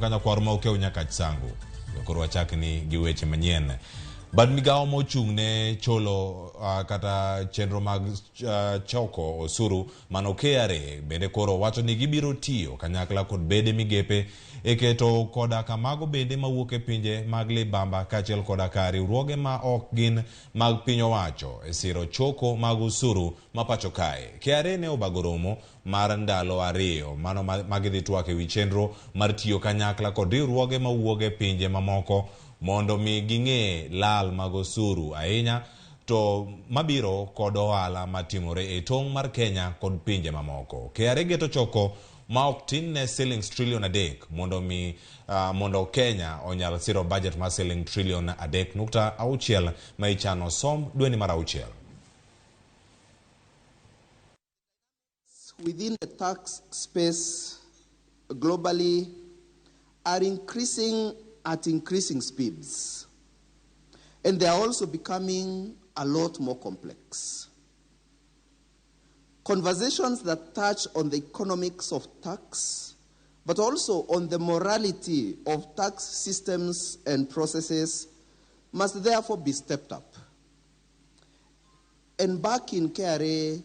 ka nyakwar ma okew nyaka Chisango. Koro wachakni gi weche manyien. Bad migawo mochung' ne cholo kata chenro mag choko osuru mano KRA bende koro wacho ni gibiro tiyo kanyakla kod bede migepe e keto koda ka mago bende mawuok e pinje mag libamba kaachiel koda ka riwruoge ma ok gin mag piny owacho e siro choko mag osuru ma pacho kae. KRA ne obago romo mar ndalo 2 mano ma gidhi twak ewi chenro mar tiyo kanyakla kod riwruoge mawuok e pinje mamoko mondo mi ging'e lal mag osuru ahinya to mabiro kod ohala matimore e tong' mar Kenya kod pinje mamoko. KRA geto choko ma ok tin ne silings trilion 3 mondo mi mondo Kenya onyal siro budget mar siling trilion 3.6 ma ichano som dweni mar 6. Within the tax space globally are increasing at increasing speeds, and they are also becoming a lot more complex. Conversations that touch on the economics of tax, but also on the morality of tax systems and processes, must therefore be stepped up. And back in KRA,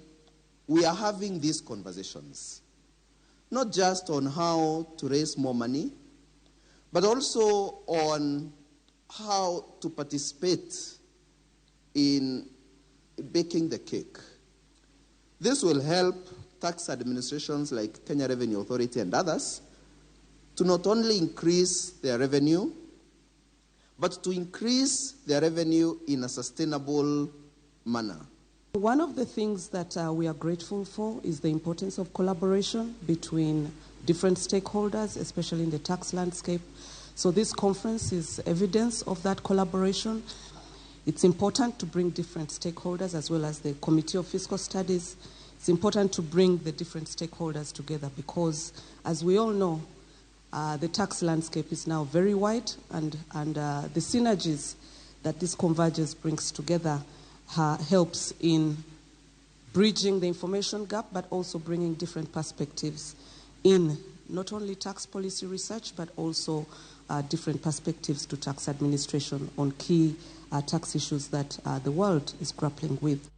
we are having these conversations, not just on how to raise more money, but also on how to participate in baking the cake. This will help tax administrations like Kenya Revenue Authority and others to not only increase their revenue, but to increase their revenue in a sustainable manner. One of the things that we are grateful for is the importance of collaboration between different stakeholders, especially in the tax landscape. So this conference is evidence of that collaboration. It's important to bring different stakeholders as well as the Committee of Fiscal Studies. It's important to bring the different stakeholders together because, as we all know, the tax landscape is now very wide, and the synergies that this convergence brings together helps in bridging the information gap, but also bringing different perspectives in not only tax policy research, but also different perspectives to tax administration on key tax issues that the world is grappling with.